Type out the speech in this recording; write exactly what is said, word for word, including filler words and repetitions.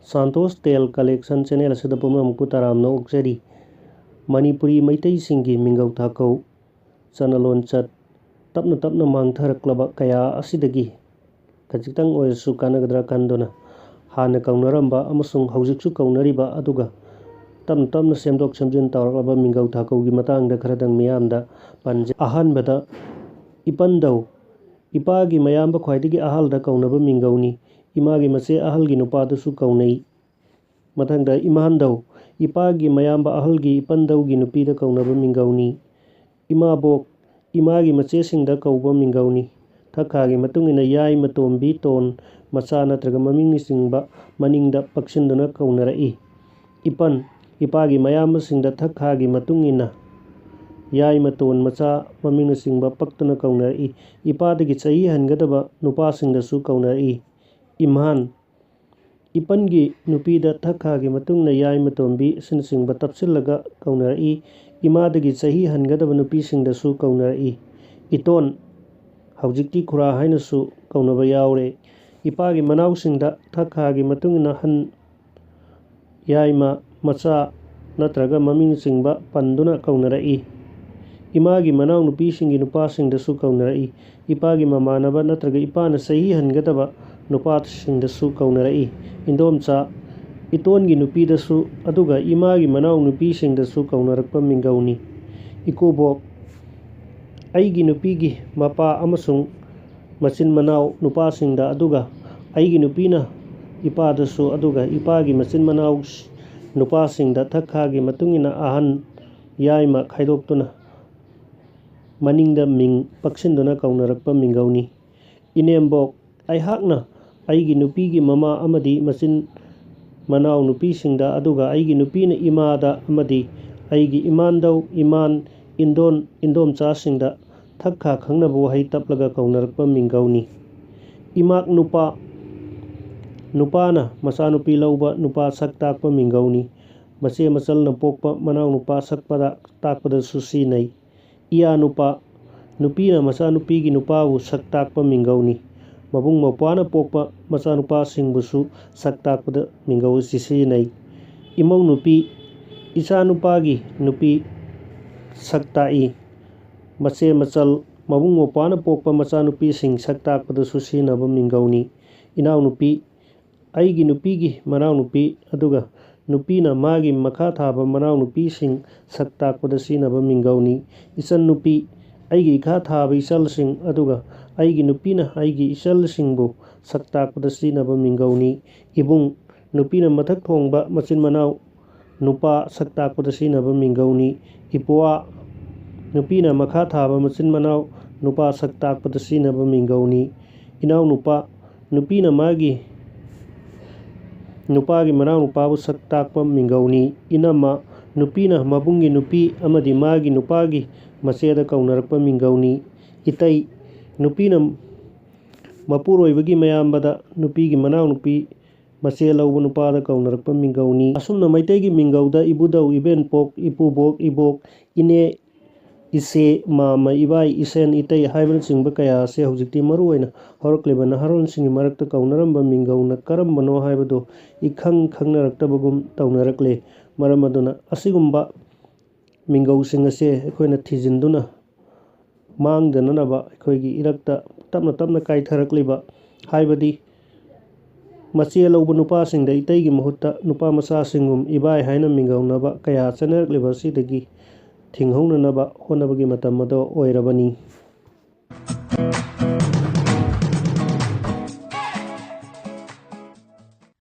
Santosh Tale Collection channel ꯑꯁꯤꯗ ꯄꯨꯝꯅꯃꯛꯄꯨ ꯇꯔꯥꯝꯅ ꯑꯣꯛꯆꯔꯤ꯫ ꯃꯅꯤꯄꯨꯔꯤ ꯃꯩꯇꯩꯁꯤꯡꯒꯤ ꯃꯤꯡꯒꯧ ꯊꯥꯀꯧ, ꯆꯠꯅ ꯂꯣꯟꯆꯠ, ꯇꯞꯅ ꯇꯞꯅ ꯃꯥꯡꯊꯔꯛꯂꯕ ꯀꯌꯥ ꯑꯁꯤꯗꯒꯤ ꯈꯖꯤꯛꯇꯪ ꯑꯣꯏꯔꯁꯨ ꯀꯥꯟꯅꯒꯗ꯭ꯔꯥ ꯈꯟꯗꯨꯅ ꯍꯥꯟꯅ ꯀꯧꯅꯔꯝꯕ ꯑꯃꯁꯨꯡ ꯍꯧꯖꯤꯛꯁꯨ ꯀꯧꯅꯔꯤꯕ, ꯑꯗꯨꯒ ꯇꯞꯅ ꯇꯞꯅ ꯁꯦꯝꯗꯣꯛ ꯁꯦꯝꯖꯤꯟ ꯇꯧꯔꯛꯂꯕ ꯃꯤꯡꯒꯧ ꯊꯥꯀꯧꯒꯤ ꯃꯇꯥꯡꯗ ꯈꯔꯗꯪ ꯃꯤꯌꯥꯝꯗ ꯄꯟꯖ-, ꯑꯍꯥꯟꯕꯗ ꯏꯄꯟꯗꯧ, ꯏꯄꯥꯒꯤ ꯃꯌꯥꯝꯕ ꯈ꯭ꯋꯥꯏꯗꯒꯤ ꯑꯍꯜꯗ ꯀꯧꯅꯕ ꯃꯤꯡꯒꯧꯅꯤ꯫ ꯏꯃꯥꯒꯤ ꯃꯆꯦ ꯑꯍꯜꯒꯤ ꯅꯨꯄꯥꯗꯁꯨ ꯀꯧꯅꯩ꯫ ꯃꯊꯪꯗ ꯏꯃꯥꯟꯗꯧ, ꯏꯄꯥꯒꯤ ꯃꯌꯥꯝꯕ ꯑꯍꯜꯒꯤ ꯏꯄꯟꯗꯧꯒꯤ ꯅꯨꯄꯤꯗ ꯀꯧꯅꯕ ꯃꯤꯡꯒꯧꯅꯤ꯫ ꯏꯃꯥꯕꯣꯛ, ꯏꯃꯥꯒꯤ ꯃꯆꯦꯁꯤꯡꯗ ꯀꯧꯕ ꯃꯤꯡꯒꯧꯅꯤ꯫ ꯊꯛꯈꯥꯒꯤ ꯃꯇꯨꯡ ꯏꯟꯅ ꯌꯥꯏꯃ, ꯇꯣꯝꯕꯤ, ꯇꯣꯟ, ꯃꯆꯥ ꯅꯠꯇ꯭ꯔꯒ ꯃꯃꯤꯡꯅꯆꯤꯡꯕ ꯃꯅꯤꯡꯗ ꯄꯛꯁꯤꯟꯗꯨꯅ ꯀꯧꯅꯔꯛꯏ꯫ ꯏꯄꯟ, ꯏꯄꯥꯒꯤ ꯃꯌꯥꯝꯕꯁꯤꯡꯗ ꯊꯛꯈꯥꯒꯤ ꯃꯇꯨꯡ ꯏꯟꯅ ꯌꯥꯏꯃ, ꯇꯣꯟ, ꯃꯆꯥ ꯃꯃꯤꯡꯅꯆꯤꯡꯕ ꯄꯛꯇꯨꯅ ꯀꯧꯅꯔꯛꯏ꯫ ꯏꯄꯥꯗꯒꯤ ꯆꯍꯤ ꯍꯟꯒꯗꯕ ꯅꯨꯄꯥꯁꯤꯡꯗꯁꯨ ꯀꯧꯅꯔꯛꯏ꯫ ꯏꯝꯍꯥꯟ, ꯏꯄꯟꯒꯤ ꯅꯨꯄꯤꯗ ꯊꯛꯈꯥꯒꯤ ꯃꯇꯨꯡ ꯏꯟꯅ ꯌꯥꯏꯃ, ꯇꯣꯝꯕꯤ ꯑꯁꯤꯅꯆꯤꯡꯕ ꯇꯞꯁꯤꯜꯂꯒ ꯀꯧꯅꯔꯛꯏ꯫ ꯏꯃꯥꯗꯒꯤ ꯆꯍꯤ ꯍꯟꯒꯗꯕ ꯅꯨꯄꯤꯁꯤꯡꯗꯁꯨ ꯀꯧꯅꯔꯛꯏ꯫ ꯏꯇꯣꯟ, ꯍꯧꯖꯤꯛꯇꯤ ꯈꯨꯔꯥ ꯍꯥꯏꯅꯁꯨ ꯀꯧꯅꯕ ꯌꯥꯎꯔꯦ꯫ ꯏꯄꯥꯒꯤ ꯃꯅꯥꯎꯁꯤꯡꯗ ꯊꯛꯈꯥꯒꯤ ꯃꯇꯨꯡ ꯏꯟꯅ ꯍꯟ, ꯌꯥꯏꯃ, ꯃꯆꯥ ꯅꯠꯇ꯭ꯔꯒ ꯃꯃꯤꯡꯅꯆꯤꯡꯕ ꯄꯟꯗꯨꯅ ꯀꯧꯅꯔꯛꯏ꯫ ꯏꯃꯥꯒꯤ ꯃꯅꯥꯎꯅꯨꯄꯤꯁꯤꯡꯒꯤ ꯅꯨꯄꯥꯁꯤꯡꯗꯁꯨ ꯀꯧꯅꯔꯛꯏ꯫ ꯏꯄꯥꯒꯤ ꯃꯃꯥꯟꯅꯕ ꯅꯠꯇ꯭ꯔꯒ ꯏꯄꯥꯅ ꯆꯍꯤ ꯍꯟꯒꯗꯕ ꯅꯨꯄꯥꯁꯤꯡꯗꯁꯨ ꯀꯧꯅꯔꯛꯏ꯫ ꯏꯟꯗꯣꯝꯆꯥ, ꯏꯇꯣꯟꯒꯤ ꯅꯨꯄꯤꯗꯁꯨ, ꯑꯗꯨꯒ ꯏꯃꯥꯒꯤ ꯃꯅꯥꯎꯅꯨꯄꯤꯁꯤꯡꯗꯁꯨ ꯀꯧꯅꯔꯛꯄ ꯃꯤꯡꯒꯧꯅꯤ꯫ ꯏꯀꯨꯕꯣꯛ, ꯑꯩꯒꯤ ꯅꯨꯄꯤꯒꯤ ꯃꯄꯥ ꯑꯃꯁꯨꯡ ꯃꯆꯤꯟ ꯃꯅꯥꯎ ꯅꯨꯄꯥꯁꯤꯡꯗ, ꯑꯗꯨꯒ ꯑꯩꯒꯤ ꯅꯨꯄꯤꯅ ꯏꯄꯥꯗꯁꯨ, ꯑꯗꯨꯒ ꯏꯄꯥꯒꯤ ꯃꯆꯤꯟ ꯃꯅꯥꯎ ꯅꯨꯄꯥꯁꯤꯡꯗ ꯊꯛꯈꯥꯒꯤ ꯃꯇꯨꯡ ꯏꯟꯅ ꯑꯍꯟ, ꯌꯥꯏꯃ ꯈꯥꯏꯗꯣꯛꯇꯨꯅ ꯃꯅꯤꯡꯗ ꯃꯤꯡ ꯄꯛꯁꯤꯟꯗꯨꯅ ꯀꯧꯅꯔꯛꯄ ꯃꯤꯡꯒꯧꯅꯤ꯫ ꯏꯅꯦꯝꯕꯣꯛ, ꯑꯩꯍꯥꯛꯅ ꯑꯩꯒꯤ ꯅꯨꯄꯤꯒꯤ ꯃꯃꯥ ꯑꯃꯗꯤ ꯃꯆꯤꯟ ꯃꯅꯥꯎ ꯅꯨꯄꯤꯁꯤꯡꯗ, ꯑꯗꯨꯒ ꯑꯩꯒꯤ ꯅꯨꯄꯤꯅ ꯏꯃꯥꯗ ꯑꯃꯗꯤ ꯑꯩꯒꯤ ꯏꯃꯥꯟꯗꯧ, ꯏꯃꯥꯟ, ꯏꯟꯗꯣꯟ, ꯏꯟꯗꯣꯝꯆꯥꯁꯤꯡꯗ ꯊꯛꯈꯥ ꯈꯪꯅꯕ ꯋꯥꯍꯩ ꯇꯞꯂꯒ ꯀꯧꯅꯔꯛꯄ ꯃꯤꯡꯒꯧꯅꯤ꯫ ꯏꯃꯥꯛ ꯅꯨꯄꯥ, ꯅꯨꯄꯥꯅ ꯃꯆꯥꯅꯨꯄꯤ ꯂꯧꯕ ꯅꯨꯄꯥ ꯁꯛ ꯇꯥꯛꯄ ꯃꯤꯡꯒꯧꯅꯤ꯫ ꯃꯆꯦ ꯃꯆꯜꯅ ꯄꯣꯛꯄ ꯃꯅꯥꯎꯅꯨꯄꯥ ꯁꯛ ꯄꯗ-, ꯇꯥꯛꯄꯗꯁꯨ ꯁꯤꯖꯤꯟꯅꯩ꯫ ꯏꯌꯥ ꯅꯨꯄꯥ, ꯅꯨꯄꯤꯅ ꯃꯆꯥꯅꯨꯄꯤꯒꯤ ꯅꯨꯄꯥꯕꯨ ꯁꯛ ꯇꯥꯛꯄ ꯃꯤꯡꯒꯧꯅꯤ꯫ ꯃꯕꯨꯡ ꯃꯧꯄ꯭ꯋꯥꯅ ꯄꯣꯛꯄ ꯃꯆꯥꯅꯨꯄꯥꯁꯤꯡꯕꯨꯁꯨ ꯁꯛ ꯇꯥꯛꯄꯗ ꯃꯤꯡꯒꯧ ꯑꯁꯤ ꯁꯤꯖꯤꯟꯅꯩ꯫ ꯏꯃꯧ ꯅꯨꯄꯤ, ꯏꯆꯥꯅꯨꯄꯥꯒꯤ ꯅꯨꯄꯤ ꯁꯛ ꯇꯥꯛꯏ꯫ ꯃꯆꯦ ꯃꯆꯜ, ꯃꯕꯨꯡ ꯃꯧꯄ꯭ꯋꯥꯅ ꯄꯣꯛꯄ ꯃꯆꯥꯅꯨꯄꯤꯁꯤꯡ ꯁꯛ ꯇꯥꯛꯄꯗꯁꯨ ꯁꯤꯖꯤꯟꯅꯕ ꯃꯤꯡꯒꯧꯅꯤ꯫ ꯏꯅꯥꯎꯅꯨꯄꯤ, ꯑꯩꯒꯤ ꯅꯨꯄꯤꯒꯤ ꯃꯅꯥꯎꯅꯨꯄꯤ, ꯑꯗꯨꯒ ꯅꯨꯄꯤꯅ ꯃꯥꯒꯤ ꯃꯈꯥ ꯊꯥꯕ ꯃꯅꯥꯎꯅꯨꯄꯤꯁꯤꯡ ꯁꯛ ꯇꯥꯛꯄꯗ ꯁꯤꯖꯤꯟꯅꯕ ꯃꯤꯡꯒꯧꯅꯤ꯫ ꯏꯆꯟ ꯅꯨꯄꯤ, ꯑꯩꯒꯤ ꯏꯈꯥ ꯊꯥꯕ ꯏꯆꯜꯁꯤꯡ, ꯑꯗꯨꯒ ꯑꯩꯒꯤ ꯅꯨꯄꯤꯅ ꯑꯩꯒꯤ ꯏꯆꯜꯁꯤꯡꯕꯨ ꯁꯛ ꯇꯥꯛꯄꯗ ꯁꯤꯖꯤꯟꯅꯕ ꯃꯤꯡꯒꯧꯅꯤ꯫ ꯏꯕꯨꯡ, ꯅꯨꯄꯤꯅ ꯃꯊꯛ ꯊꯣꯡꯕ ꯃꯆꯤꯟ ꯃꯅꯥꯎ ꯅꯨꯄꯥ ꯁꯛ ꯇꯥꯛꯄꯗ ꯁꯤꯖꯤꯟꯅꯕ ꯃꯤꯡꯒꯧꯅꯤ꯫ ꯏꯄ꯭ꯋꯥ, ꯅꯨꯄꯤꯅ ꯃꯈꯥ ꯊꯥꯕ ꯃꯆꯤꯟ ꯃꯅꯥꯎ ꯅꯨꯄꯥ ꯁꯛ ꯇꯥꯛꯄꯗ ꯁꯤꯖꯤꯟꯅꯕ ꯃꯤꯡꯒꯧꯅꯤ꯫ ꯏꯅꯥꯎꯅꯨꯄꯥ, ꯅꯨꯄꯤꯅ ꯃꯥꯒꯤ ꯅꯨꯄꯥꯒꯤ ꯃꯅꯥꯎꯅꯨꯄꯥꯕꯨ ꯁꯛ ꯇꯥꯛꯄ ꯃꯤꯡꯒꯧꯅꯤ꯫ ꯏꯅꯝꯃ, ꯅꯨꯄꯤꯅ ꯃꯕꯨꯡꯒꯤ ꯅꯨꯄꯤ ꯑꯃꯗꯤ ꯃꯥꯒꯤ ꯅꯨꯄꯥꯒꯤ ꯃꯆꯦꯗ ꯀꯧꯅꯔꯛꯄ ꯃꯤꯡꯒꯧꯅꯤ꯫ ꯏꯇꯩ, ꯅꯨꯄꯤꯅ ꯃꯄꯨꯔꯣꯏꯕꯒꯤ ꯃꯌꯥꯝꯕꯗ ꯅꯨꯄꯤꯒꯤ ꯃꯅꯥꯎꯅꯨꯄꯤ ꯃꯆꯦ ꯂꯧꯕ ꯅꯨꯄꯥꯗ ꯀꯧꯅꯔꯛꯄ ꯃꯤꯡꯒꯧꯅꯤ꯫ ꯑꯁꯨꯝꯅ ꯃꯩꯇꯩꯒꯤ ꯃꯤꯡꯒꯧꯗ ꯏꯕꯨꯙꯧ, ꯏꯕꯦꯟꯄꯣꯛ, ꯏꯄꯨꯕꯣꯛ, ꯏꯕꯣꯛ, ꯏꯅꯦ, ꯏꯆꯦ, ꯃꯥꯃ, ꯏꯕꯥꯏ, ꯏꯁꯦꯟ, ꯏꯇꯩ ꯍꯥꯏꯕꯅꯆꯤꯡꯕ ꯀꯌꯥ ꯑꯁꯤ ꯍꯧꯖꯤꯛꯇꯤ ꯃꯔꯨꯑꯣꯏꯅ ꯍꯧꯔꯛꯂꯤꯕ ꯅꯍꯥꯔꯣꯜꯁꯤꯡꯒꯤ ꯃꯔꯛꯇ ꯀꯧꯅꯔꯝꯕ ꯃꯤꯡꯒꯧꯅ ꯀꯔꯝꯕꯅꯣ ꯍꯥꯏꯕꯗꯨ ꯏꯈꯪ ꯈꯪꯅꯔꯛꯇꯕꯒꯨꯝ ꯇꯧꯅꯔꯛꯂꯦ꯫ ꯃꯔꯝ ꯑꯗꯨꯅ ꯑꯁꯤꯒꯨꯝꯕ ꯃꯤꯡꯒꯧꯁꯤꯡ ꯑꯁꯦ ꯑꯩꯈꯣꯏꯅ ꯊꯤꯖꯤꯟꯗꯨꯅ ꯃꯥꯡꯗꯅꯅꯕ ꯑꯩꯈꯣꯏꯒꯤ ꯏꯔꯛꯇ ꯇꯞꯅ ꯇꯞꯅ ꯀꯥꯏꯊꯔꯛꯂꯤꯕ, ꯍꯥꯏꯕꯗꯤ ꯃꯆꯦ ꯂꯧꯕ ꯅꯨꯄꯥꯁꯤꯡꯗ ꯏꯇꯩꯒꯤ ꯃꯍꯨꯠꯇ ꯅꯨꯄꯥ ꯃꯆꯥꯁꯤꯡꯒꯨꯝ ꯏꯕꯥꯏ ꯍꯥꯏꯅ ꯃꯤꯡꯒꯧꯅꯕ ꯀꯌꯥ ꯆꯠꯅꯔꯛꯂꯤꯕ ꯑꯁꯤꯗꯒꯤ ꯊꯤꯡꯍꯧꯅꯅꯕ ꯍꯣꯠꯅꯕꯒꯤ ꯃꯇꯝ ꯑꯗꯣ ꯑꯣꯏꯔꯕꯅꯤ꯫